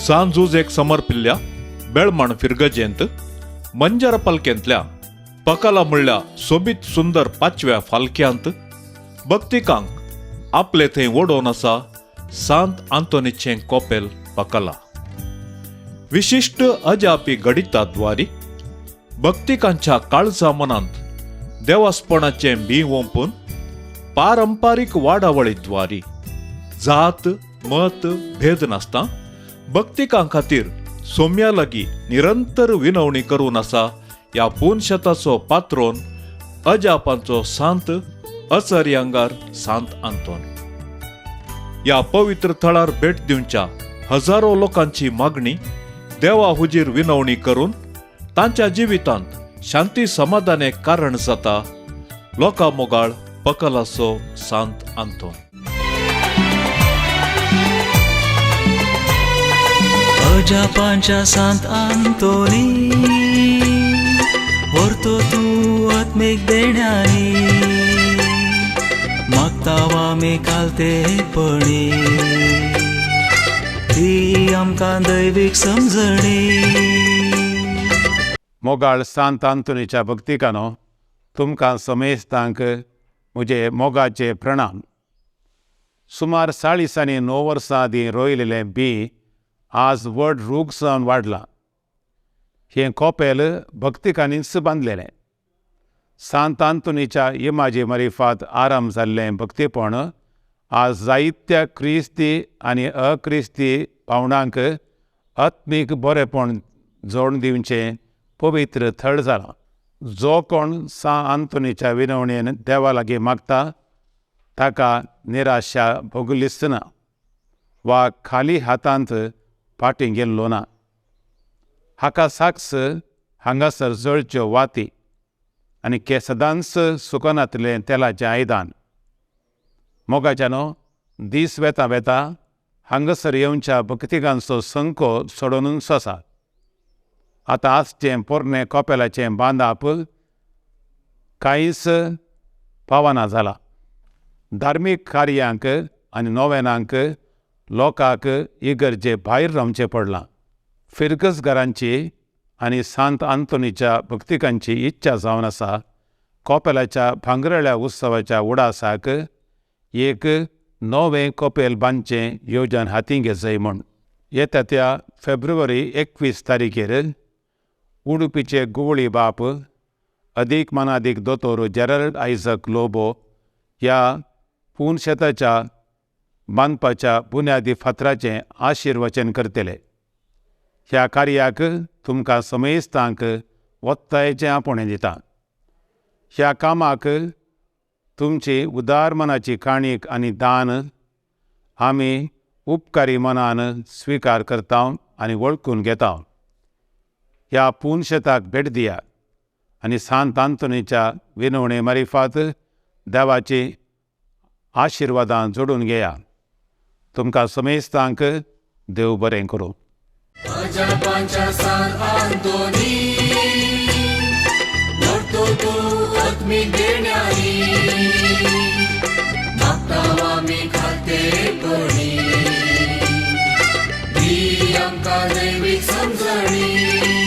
सांजुजेक समर्पिल्ल्या बेळमाण फिरगजेंत मंजर पालकेंतल्या पकाला म्हणल्या सोबीत सुंदर पाचव्या फालक्यांत भक्तिकांक आपले थंय ओडोवन आसा सांत आंतोनीचें कोपेल पकाला. विशिश्ट अजापी घडिताद्वारी भक्तिकांच्या काळजा मनांत देवासपणाचें बीं ओंपून पारंपारीक वाडावळीद्वारी जात मत भेद नासता भक्तिकां खातीर सोम्या लागीं निरंतर विनवणी करून आसा ह्या पुनशेताचो पात्रोन अजापांचो सांत अचर्यांगार सांत आंतोन. ह्या पवित्र थळार भेट दिवच्या हजारो लोकांची मागणी देवा हुजीर विनवणी करून तांच्या जिवितांत शांती समाधाने कारण जाता लोकां मोगाळ पकलासो सांत आंतोन. अजापांच्या सांत आंतोनी व्हरतो तूं आत्मीक देण्यांनी, मागता आमी कालतेपणी ती आमकां दैवीक समजणी. मोगाळ सांत आंतोनीच्या भक्तिकानो, तुमकां समेस्तांक म्हजे मोगाचे प्रणाम. सुमार 49 वर्सां आदीं रोयलेलें बी आज व्हड रूख जावन वाडलां. हें कोपेल भक्तिकांनीच बांदलेलें. सांत आंतोनीच्या इमाजी मारिफात आराम जाल्लें भक्तीपण आज जायत्या क्रिस्ती आनी अक्रिस्ती पावणांक आत्मीक बरेपण जोडून दिवचें पवित्र थळ जालां. जो कोण सांत आंतोनीच्या विनवणेन देवा लागीं मागता ताका निराशा भोगलीच ना वा खाली हातांत फाटीं गेल्लो ना. हाका साक्ष हांगासर जळच्यो वाती आनी के सदांच सुकनातलें तेलाचें आयदन. मोगाच्यानो, दीस वेता वेता हांगासर येवच्या भक्तिकांचो संको सोडोवनूच आसा. आतां आसचें पोरणें कोपेलाचें बांदाप कांयच पावना जालां. धार्मीक कार्यांक आनी नोवेनांक लोकांक इगर्जे भायर रावचें पडलां. फिरगज घरांची आनी सांत आंतोनीच्या भक्तिकांची इच्छा जावन आसा कोपेलाच्या भांगरळ्या उत्सवाच्या उडासाक एक नवें कोपेल बांदचें योजन हातीं घेजय म्हूण. येता त्या फेब्रुवारी 21 तारीखेर उडुपीचे गुवळी बाप अदीक मानादीक दोतोर जेराल्ड आयझक लोबो ह्या पुनशेताच्या बांदपाच्या बुन्यादी फातराचें आशिर्वचन करतले. ह्या कार्याक तुमकां समेस्तांक वत्तायेचें आपोवणें दिता. ह्या कामाक तुमची उदार मनाची काणीक आनी दान आमी उपकारी मनान स्विकार करता आनी वळखून घेता. ह्या पुनशेताक भेट दिया आनी सांत आंतोनीच्या विनवणे मारिफात देवाची आशिर्वादां जोडून घेया. तुमकां समेस्तांक देव बरें करूं. अजापांच्या सांत आंतोनी व्हरतो तूं आत्मीक देण्यांनी, मागता आमी खातेपणी दी आमकां दैवीक समजणी.